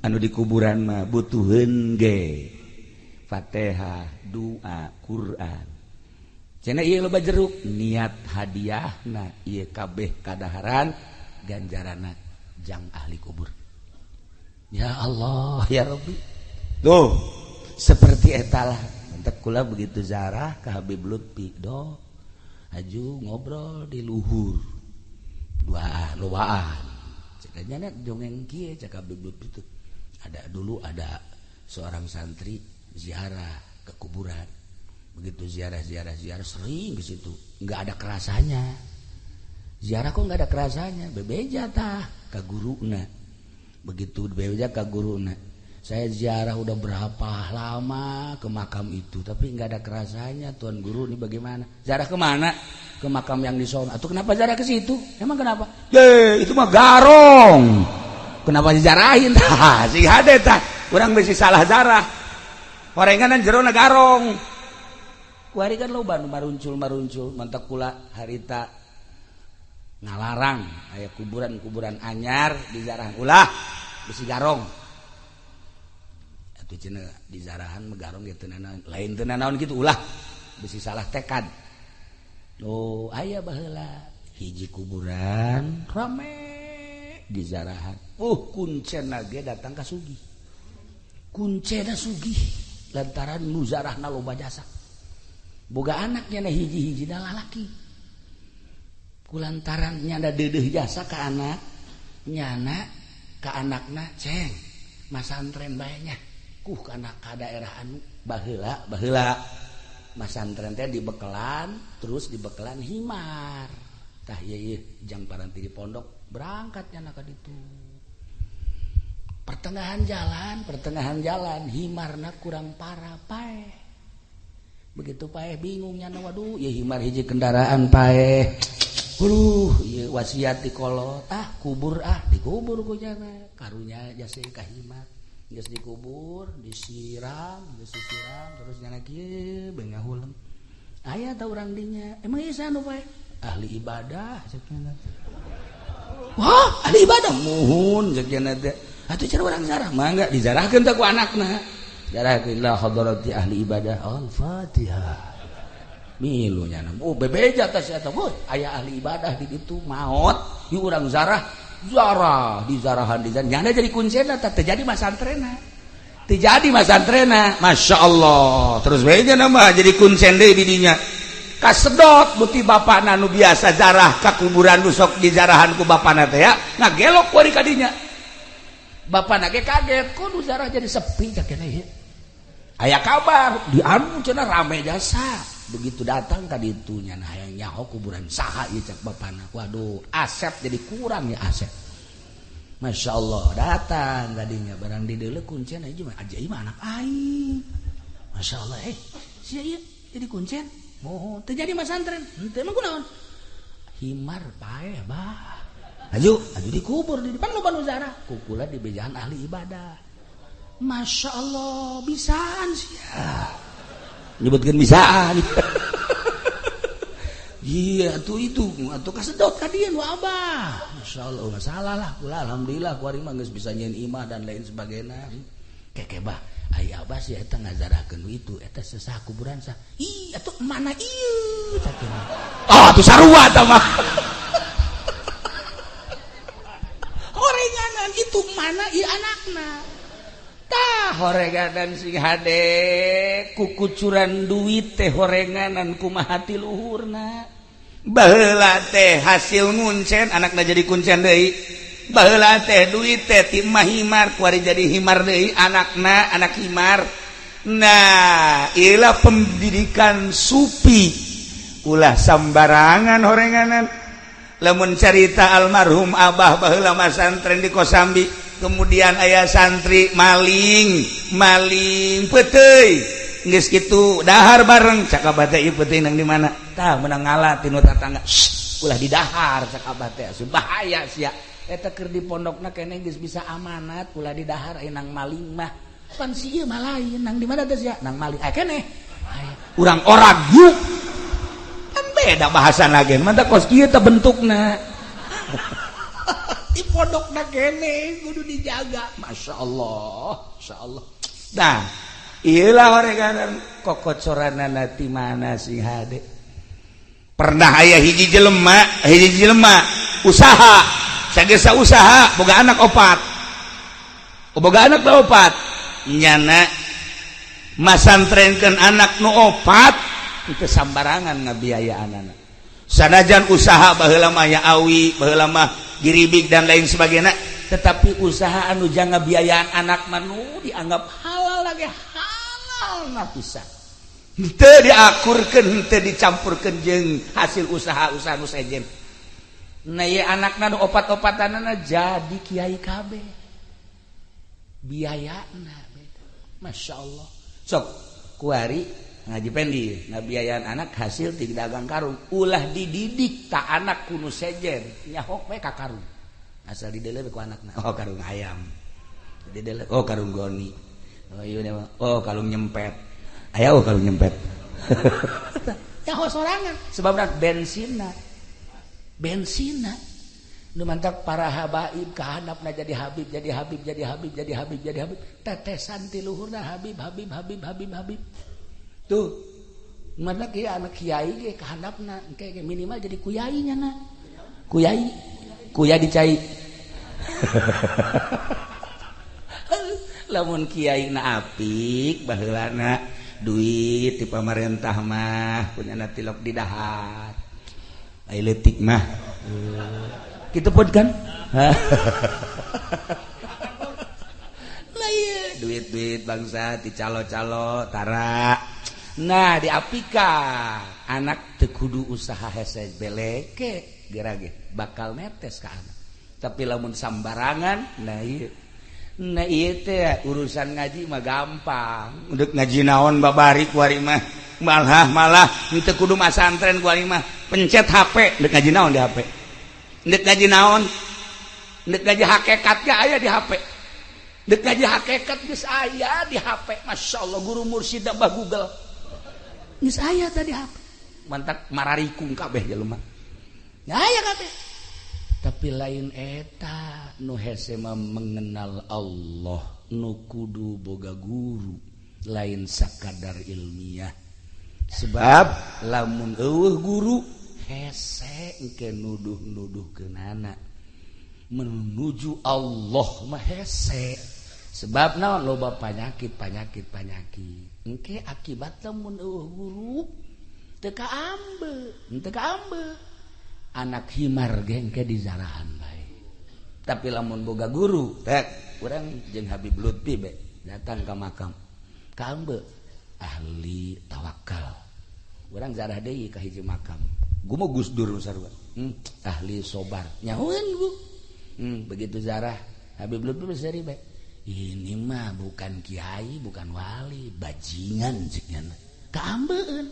anu di kuburan mah butuheun ge Fatihah, doa, Quran. Cenah ieu loba jeruk niat hadiahna ieu kabeh kadaharan ganjaranna jang ahli kubur. Ya Allah ya Rabbi. Tuh seperti etalah mantak kula begitu zarah ke Habib Lutfi do aju ngobrol di luhur duaan lobaan cekanya dongeng kieu cek Habib Lutfi tuh ada dulu ada seorang santri ziarah ke kuburan, begitu ziarah sering ke situ nggak ada kerasanya. Ziarah kok nggak ada kerasanya, bebeja tah ka guruna. Begitu bebeja ka guruna, saya ziarah udah berapa lama ke makam itu tapi nggak ada kerasanya, tuan guru ini bagaimana? Ziarah kemana? Ke makam yang di sono. Atau kenapa ziarah ke situ? Emang kenapa? Ye, itu mah garong. Kenapa dijarahin? Tah, sing hade tah. Urang bisi salah zarah. Horenganan jerona garong. Kuari kan loba nu maruncul-maruncul mantak kula harita ngalarang aya kuburan-kuburan anyar dizarah ulah besi garong. Atuh cenah dizarahan mah garong ge teu nanaon, lain teu nanaon kitu ulah besi salah tekad. Oh, aya baheula hiji kuburan rame dizarahan. Kuncena ge datang ka sugih. Kuncena sugih lantaran nu zarahna loba jasa. Boga anaknya na hiji-hiji da lalaki. Kulantaran nyana deudeuh jasa ka anak, nyana ka anakna ceng masantren bae nya. Kuh kana ka daerah anu baheula baheula masantren teh dibekelan terus dibekelan himar. Tah ieu jang paranti di pondok berangkat nyana ka ditu. Pertengahan jalan himarna kurang parah paeh. Begitu paeh bingung nyana waduh ieu himar hiji kendaraan paeh. Huluh ieu wasiat di kolot ah kubur ah dikubur ku nyana. Karunya jasa ka himar. Geus dikubur, disiram, geus disiram terus nyana kieu bae ngahuleng. Aya ta urang dinya. Emang ieu saha nu paeh? Ahli ibadah cek nyana. Wah, ahli ibadah muhun cek nyana teh. Atuh cara urang zarah mangga dizarahkeun teh ku anakna. Zarahkeun la hadarati ahli ibadah. Al-Fatihah. Milu nyana. Oh, bebeja teh sia teh. Aya ahli ibadah di ditu maot, ieu urang zarah, zarah dizarahan dizarahan. Nyana jadi kuncena teh teu jadi masantrena. Teu jadi masantrena. Masya Allah. Terus we nya mah jadi kuncen deui di dinya. Kasedot buti bapana nu biasa zarah ka kuburan nu sok dizarahan ku bapana teh ya. Ngagelok ku ari ka dinya. Bapana ge kaget, kok nu zarah jadi sepi cak keneh ieu. Aya kabar di anu cenah rame jasa. Begitu datang ka ditu nya hayang nyaho kuburan saha ieu cak bapana. Waduh, asep jadi kurang ya asep. Masya Allah datang tadinya barang di deuleu kuncen aja mah aja mah anak aing. Masya Allah sia ieu jadi kuncen. Moho teu jadi masantren. Henteu mah kunaon? Himar paeh bah. Aju dikubur di depan loba nu zarah. Kukula di bejaan ahli ibadah. Masya Allah bisaan sia. Nyebutkeun bisaan. Iya atuh itu atuh kasedot ka dieu nu abah. Masya Allah masalah lah kula alhamdulillah kuari mah geus bisa nyieun imah dan lain sebagainya. Keke bah ai abah sia eta ngazarahkeun itu eta sesah kuburan sah. Ih atuh mana ieu cak. Ah atuh sarua eta mah. anakna ieu anakna. Tah horenganan sing hade kukucuran duit teh horenganan kumaha ti luhurna. Baheula teh hasil nguncen anakna jadi kuncen deui. Baheula teh duit teh ti himar kuari jadi himar deui anakna anak himar. Nah, ilah pendidikan supi ulah sambarangan horenganan. Lamun carita almarhum abah baheula masantren di Kosambi, kemudian ayah santri maling maling peuteuy geus kitu dahar bareng cak abah teh ieu peuteuy nang di mana tah meunang ngala tinu tatangga ulah didahar cak abah teh bahaya sia eta keur di pondokna keneh geus bisa amanat ulah didahar aya nang maling mah pan si ieu mah lain nang di mana teh sia nang maling aya keneh urang orang yuk kan beda bahasa lagi mantap kos kieu teh bentukna di pondokna keneh kudu dijaga. Masya Allah, Masya Allah. Nah, iyalah horenganan kokocoranana ti mana sing hade. Pernah aya hiji jelema usaha, sagesa usaha boga anak opat. Boga anak opat. Nyana masantrenkeun anak nu opat itu sambarangan ngabiayaanana. Sanajan usaha baheula mah ya awi, baheula mah giribik dan lain sebagainya, tetapi usaha anu jang ngabiayaan anak manu dianggap halal lagi halal na pisan. Henteu diakurkeun, henteu dicampurkeun jeung hasil usaha-usaha nu sejen. Nah ieu anakna nu opat-opatanana jadi kiai kabeh. Biayana beda. Masya Allah. Sok kuari ngaji pendi ngabiayaan anak hasil ti dagang karung ulah dididik tak anak kuno sejen nyahok we ka karung asal didele ku anakna oh karung ayam didele oh karung goni oh ieu oh karung nyempet aya oh karung nyempet nyaho sorangan sebabna bensinna bensinna nu mantak para habaib kahandapna jadi habib jadi habib jadi habib jadi habib jadi habib tetesan ti luhurna habib habib habib habib habib tuh mana kiai anak kiai ge kahandapna engke minimal jadi kuyai nya na kuyai kuya dicai lamun kiai na apik baheulana duit ti pamarentah mah kunyana tilok di dahar ai leutik mah kitu pun kan lah ieu duit-duit bangsa ti calo-calo tara. Nah diapika anak teu kudu usaha hese beleke gerage bakal netes ka anak. Tapi lamun sambarangan nah ieu teh urusan ngaji mah gampang. Udah ngaji naon babari kuari mah malah teu kudu masantren kuari mah pencet HP deuk ngaji naon di HP. Deuk ngaji naon? Deuk ngaji hakikat ge aya di HP. Deuk ngaji hakikat geus aya di HP. Masya Allah guru mursyid bah Google. Geus aya tadi HP. Mantak mararikung kabeh jelema. Aya kabeh. Tapi lain eta nu hese mah mengenal Allah nu kudu boga guru lain sakadar ilmiah. Sebab lamun eueuh guru hese engke nuduh-nuduhkeunana menuju Allah mah hese. Sebab naon loba penyakit penyakit penyakit. Engke akibat lamun eueuh guru teu kaambe, teu kaambe. Anak himar ge engke dizarahan bae. Tapi lamun boga guru, tek urang jeung Habib Lutfi be datang ka makam. Kaambe ahli tawakal. Urang zarah deui ka hiji makam. Gumo Gus Dur sarua. Ahli sobar. Nyahueun bu. Begitu zarah Habib Lutfi seri bae. Ini mah bukan kiai, bukan wali, bajingan ceknya. Kaambeun.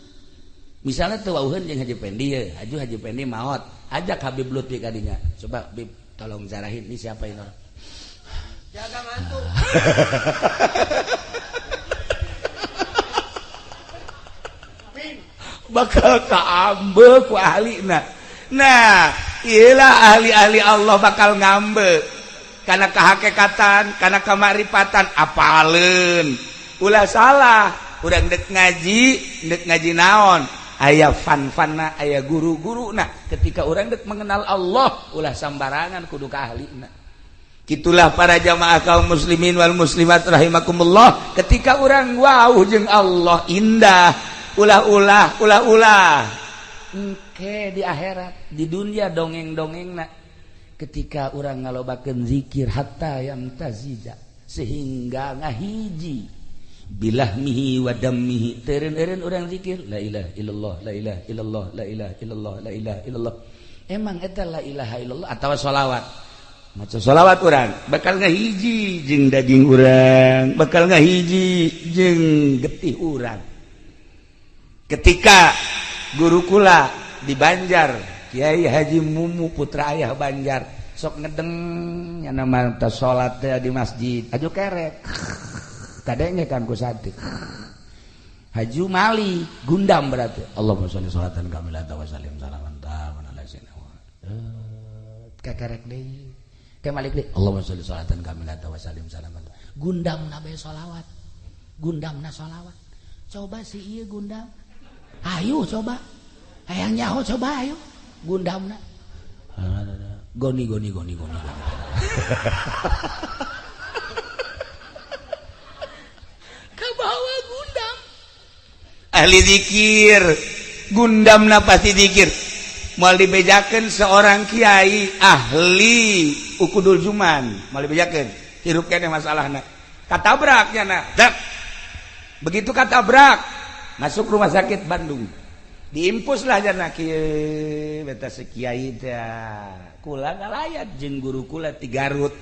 Misalnya tuh wauheun jeung Haji Pendi ye, Haji Pendi maot, ajak Habib Lutfi kadinya. Coba Bib, tolong zarahin ini siapa ini orang. Jaga mantu. Bakal kaambe ku ahlina. Nah, iyalah ahli-ahli Allah bakal ngambe. Karena kehakekatan, karena kemaripatan, apaleun. Ulah salah, urang dek ngaji naon? Aya fan-fanna, aya guru-guruna. Ketika urang dek mengenal Allah, ulah sambarangan kudu ka ahlina. Itulah para jamaah kaum muslimin wal muslimat rahimakumullah, ketika orang wau jeung Allah indah, ulah-ulah ulah-ulah engke di akhirat, di dunia dongeng-dongengna ketika orang ngalobakeun zikir hatta yamtazija sehingga ngahiji bilahmihi wa dammihi, teureun-eureun urang zikir la ilaha illallah la ilaha illallah la ilaha illallah la ilaha illallah. Emang eta la ilaha illallah atawa sholawat? Maca sholawat urang bakal ngahiji jeung daging urang, bakal ngahiji jeung getih urang. Ketika guru kula di Banjar, Kiai Haji Mumu putra ayah Banjar, sok ngedeng nya nama teh salat teh di masjid, aju kerek. Kadenge kan ku santri. Haji Mali gundam berarti. Allahumma sholli sholatan kamilatan wa sallim salaman taman ala sayyidina Muhammad. Kekerek deui. Malik deh, Allahumma sholli sholatan kamilatan wa sallim salaman. Gundam na bae sholawat. Gundam na sholawat. Coba si ieu gundam. Ayo coba. Hayang nyaho coba ayo. Gundam na. Goni goni goni goni. Kabawa gundam. Ahli zikir. Gundam na pasti zikir. Moal dibejakeun seorang kiai ahli ukudul juman, moal dibejakeun hirup keneh masalahna. Katabrak nya dak. Begitu katabrak masuk rumah sakit Bandung. Diimpuslah nya kieu beta sekiai teh. Kula ngalayat jeung guru kula ti Garut.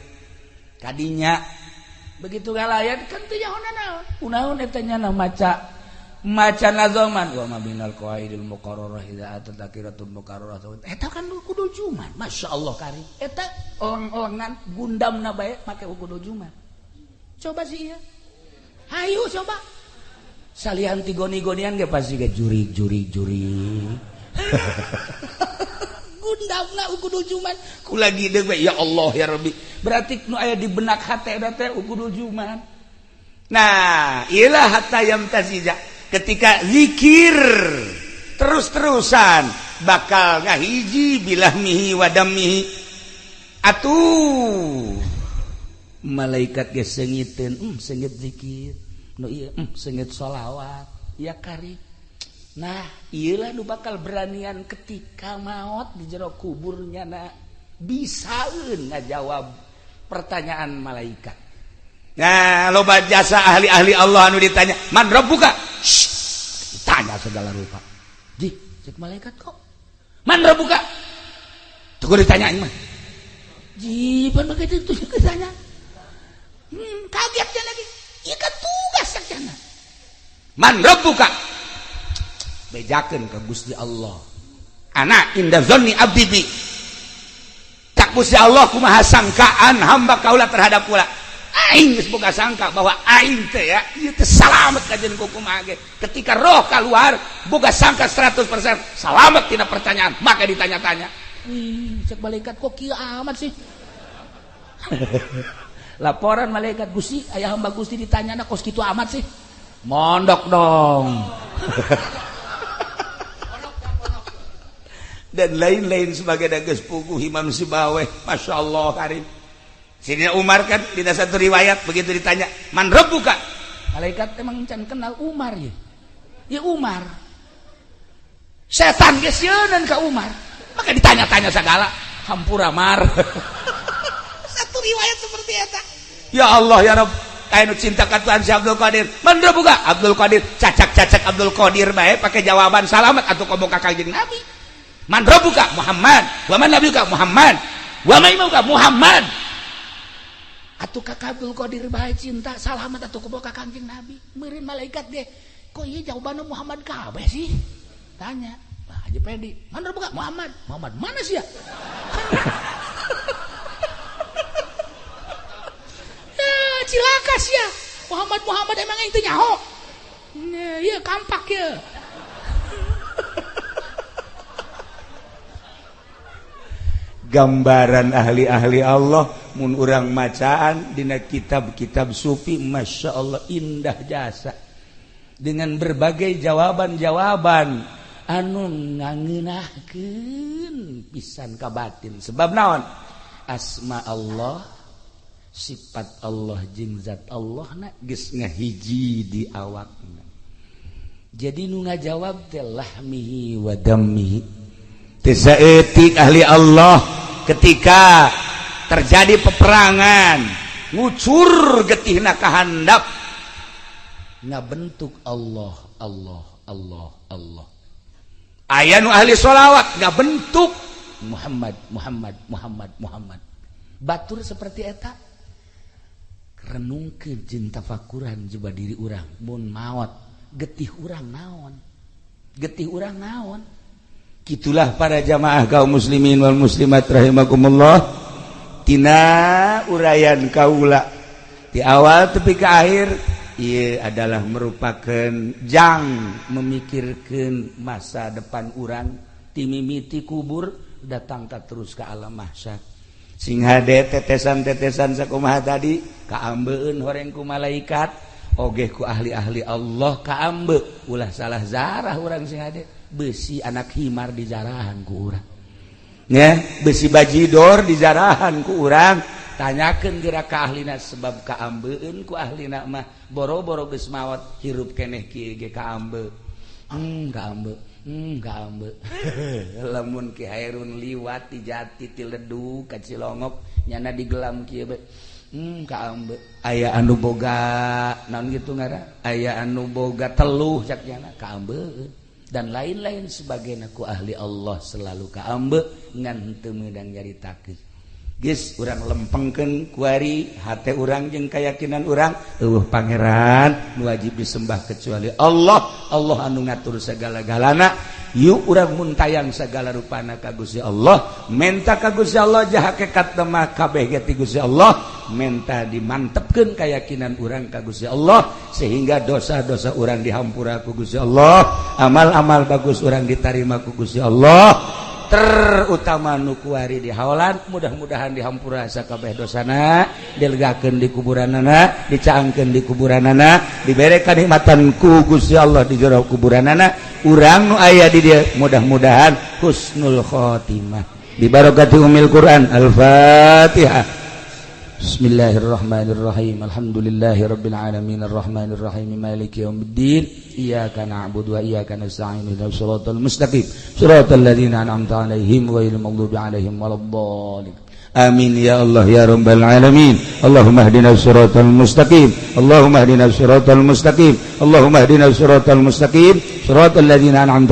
Kadinya begitu ngalayat kan teu nyaho naon. Kunaon eta nya maca maca nazoman wa ma binal qawaidil muqarrarah idza atat akiratul muqarrarah eta kan kudul juman. Masyaallah kari eta oleng-olengan gundamna bae make kudul juman. Coba sih ieu, hayu coba salian ti goni-gonian ge pasti ge jurig-jurig-jurig. Gundamna kudul juman ku lagi deui bae ya Allah ya Rabbi, berarti nu aya di benak hate teh kudul juman. Nah ilah hatta yamtazija, ketika zikir terus-terusan bakal ngahiji bilahmihi wa dammihi. Atuh malaikat ge seungiteun, seungit zikir nu ieu, seungit sholawat ya kari. Nah ieulah nu bakal beranian ketika maot di jero kuburnya na bisaeun ngajawab pertanyaan malaikat. Nah loba jasa ahli-ahli Allah anu ditanya man rabbuka, tanya segala rupa. Ji, cek malaikat kok. Man rabbuka? Tuh ditanya mah. Ji, pan begitu itu ditanya. Kagetnya lagi. Ieu kan tugas sakjana. Man rabbuka? Bejakeun ka Gusti Allah. Ana inda dzanni abdi bi. Tak Gusti Allah kumaha sangkaan hamba kaula terhadap kula. Aing geus boga sangka bahwa aing teh ya ieu teh salamet kajeun kumaha ge. Ketika roh keluar boga sangka 100% salamet tina pertanyaan, maka ditanya-tanya. Wih, cek malaikat kok kieu amat sih. Laporan malaikat, Gusti, aya hamba Gusti ditanyana kos kitu amat sih. Mondok dong. Dan lain-lain sebagai geus puguh Imam Sibaweh, Masya Allah karim. Sidina Umar kan di satu riwayat begitu ditanya man rabbuka, malaikat emang can kenal Umar ya. Ya Umar. Setan geus sieunan ka Umar. Maka ditanya-tanya segala, hampura mar. Satu riwayat seperti eta. Ya Allah ya Rabb, aya nu cinta ka Tuhan si Abdul Qadir. Man rabbuka? Abdul Qadir. Cacak-cacak Abdul Qadir bae pake jawaban salamat atuh komo ka Kanjeng Nabi. Man rabbuka? Muhammad. Wa man nabiyuka? Muhammad. Wa man imamuka? Muhammad. Atuh ka Abdul Qadir bae cinta salamat atuh komo ka Kanjeng Nabi. Meureun malaikat ge, kok ieu jawabanna Muhammad kabeh sih? Tanya. Pak Haji Pedi, man rabbuka? Muhammad. Muhammad mana sih ya? Ya cilaka sih ya. Muhammad Muhammad emang itu nyaho. Iya kampak ya. Gambaran ahli-ahli Allah mun urang macaan dina kitab-kitab sufi, Masya Allah indah jasa dengan berbagai jawaban-jawaban anu ngangeunahkeun pisan ka batin. Sebab naon? Asma Allah Sifat Allah jeung zat Allah na geus ngahiji di awakna. Jadi nu ngajawab teh lahmihi wa dammihi. Teu saeutik ahli Allah ketika terjadi peperangan ngucur getihna ka handap ngabentuk Allah, Allah, Allah, Allah. Aya nu ahli sholawat ngabentuk Muhammad, Muhammad, Muhammad, Muhammad. Batur seperti eta renungkeun jeung tafakuran coba diri urang mun maot getih urang naon, getih urang naon. Gitulah para jamaah kaum muslimin wal muslimat rahimakumullah, tina uraian kaula di awal tepi ke akhir ieu adalah merupakan jang memikirkan masa depan urang ti mimiti kubur datang ka terus ke alam mahsyar. Sing hade tetesan-tetesan sakumaha tadi kaambeun horeng ku malaikat oge ku ahli-ahli Allah kaambe, ulah salah zarah urang. Sing hade besi anak himar dijarahan ku urang ya, besi bajidor dijarahan ku urang. Tanyakeun geura ka ahlina, sebab kaambeun ku ahlina mah boro-boro geus maot, hirup keneh kieu ge kaambe. Kaambe, kaambe. Lamun Ki Hairun liwat ti Jati, ti Ledug ka Cilongok, nyana digelam kieu be, kaambe. Aya anu boga naon gitu ngara, aya anu boga teluh cak nyana, kaambe dan lain-lain sebagainya. Ku ahli Allah selalu kaambe, ngan teu meunang nyaritakeun. Geus urang lempengkeun kuari hate urang jeung keyakinan urang, euweuh pangeran nu wajib disembah kecuali Allah. Allah anu ngatur segala-galana. Yuk urang muntayang segala rupana ka Gusti Allah, menta ka Gusti Allah, jah hakikat mah kabeh ge ti Gusti Allah. Menta dimantepkeun keyakinan urang ka Gusti Allah sehingga dosa-dosa urang dihampura ku Gusti Allah, amal-amal bagus urang ditarima ku Gusti Allah, Terutama nu kuari di haolan, mudah-mudahan dihampura sakabeh dosana, dilegakeun di kuburanana, dicaangkeun di kuburanana, dibere kanikmatan ku Gusti Allah di jero kuburanana. Urang nu aya di dieu mudah-mudahan husnul khotimah bi barakati umil Quran. Al-Fatihah. Bismillahirrahmanirrahim. Alhamdulillahirabbil alamin arrahmanirrahim maliki yaumiddin. Iyyaka na'budu wa iyyaka nasta'in ihdinas siratal mustaqim siratal ladzina an'amta 'alaihim ghairil maghdubi 'alaihim waladdallin. Amin ya Allah ya Rabbal alamin. Allahumma ihdinas siratal mustaqim. Allahumma ihdinas siratal mustaqim. Allahumma ihdinas siratal mustaqim. Siratal ladzina an'amta